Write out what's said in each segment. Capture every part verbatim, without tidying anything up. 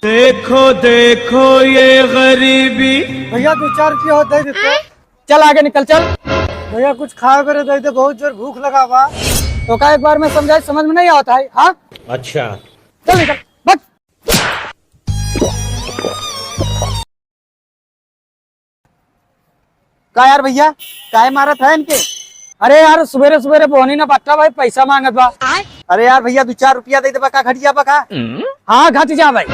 देखो, देखो ये गरीबी। भैया, दो चार रुपया हो, दे देते। चल, आगे निकल, चल। भैया, कुछ खाए बरे दे दे, बहुत जोर भूख लगा बा। तो का एक बार में समझाई, समझ में नहीं आवत है, हाँ? अच्छा। चल निकल, बस। का यार भैया, काहे मारत है इनके? अरे यार, सुबेरे सुबेरे बोहनी ना बट्टा भाई पैसा मांगत बा। अरे यार भैया, दो चार रुपया दे देबा का, घटिया बा का? हाँ, घट जा भाई।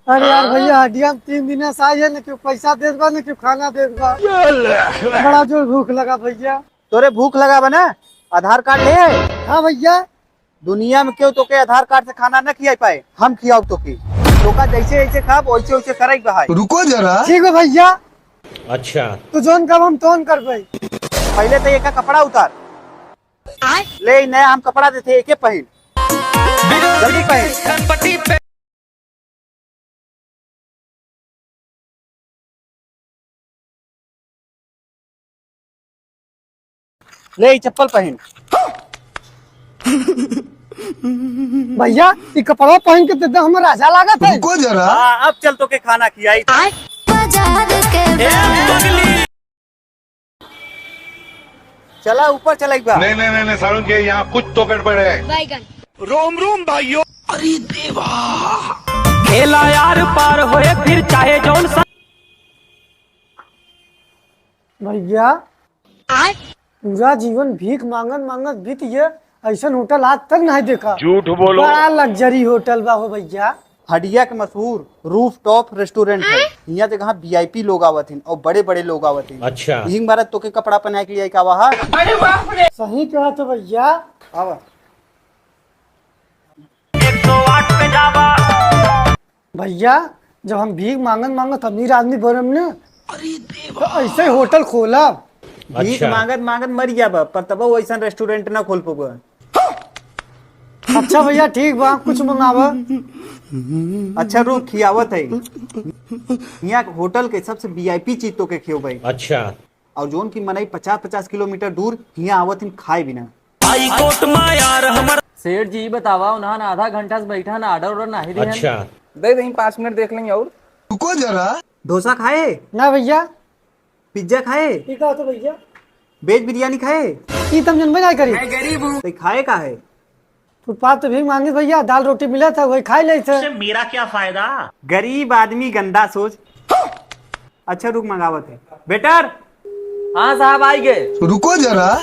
अरे यार भैया, हड्डिया में तीन दिन से आई है, न क्यों पैसा देत बा, न क्यों खाना देत बा। बड़ा जोर भूख लगा भैया। तोरे भूख लगा बा ना, आधार कार्ड ले आए? हाँ भैया। दुनिया में केहू तोके आधार कार्ड से खाना न खियाई पाए, हम खियाउब तोके। तोका जैसे जैसे खाब, वैसे वैसे करई बहाई। रुको जरा। ठीक बा भैया। अच्छा। तू जौन कहब हम तौन करबे। पहले तो एका कपड़ा उतार। ले, ई नया हम कपड़ा देते, एके पहिन। जल्दी पहिन। ले, ई चप्पल पहिन। भैया, ई कपड़वा पहिन के तो एकदम हमर राजा लागत है। रुको जरा। हाँ, अब चल तोके खाना खियाई। बाजार के ए, पगली। चला, ऊपर चला एक बार। नहीं, नहीं, नहीं, नहीं, सारुण के यहाँ कुछ तो गड़बड़ है। रोम रोम भाइयों। अरे देवा। खेला यार पार होए फिर चाहे जौन सा। भैया, पूरा जीवन भीख मांगत मांगत बीत गया, ऐसन होटल आज तक नहीं देखा। झूठ बोलो। बड़ा लग्जरी होटल बा हो भैया। हडिया के मशहूर रूफटॉप रेस्टोरेंट है। हियाँ जगह वीआईपी लोग आवत हैं और बड़े बड़े लोग आवत हैं। अच्छा। भीख मारत तोके कपड़ा पहनाए के लिए का वहाँ। सही कहा तो भैया। आवा। भैया, जब हम भीख मांगत मांगत अमीर आदमी बनम न, तो ऐसे ही होटल खोलब। भीख अच्छा। मांगत मांगत मर जाबा, पर तब वो ऐसा रेस्टोरेंट ना खोल पबा। अच्छा भैया, ठीक बा, कुछ मंगावा। अच्छा रुक, खियावत है। यहाँ होटल के सबसे वीआईपी चीज तोके खियो भाई। अच्छा। और जौन की मनई पचास पचास किलोमीटर दूर हियाँ आवत हिन खाए बिना। हाई कोर्ट में यार हमर सेठ जी, ई बतावा, उन्हान आधा घंटा से बैठा ना, ऑर्डर ऑर्डर नाही देहन। अच्छा। दे दें, पाँच मिनट देख लेंगे और। रुको जरा। डोसा खाए? ना भैया। पिज्जा खाए? ठीक है तो भैया। वेज बिरयानी खाए? ई तम जनबे ना करी। मैं गरीब हूँ। तो खाए का है? फुटपाथ तो भीख मांगित भैया, दाल रोटी मिलत है, वही खाई लेत है। इससे मेरा क्या फायदा? गरीब आदमी, गंदा सोच। अच्छा रुक, मंगावत है। वेटर। हाँ साहब, आई गए। रुको जरा।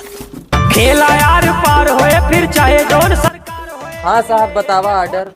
खेला यार पार होए फिर चाहे जौन सरकार होए। हाँ साहब, बतावा ऑर्डर।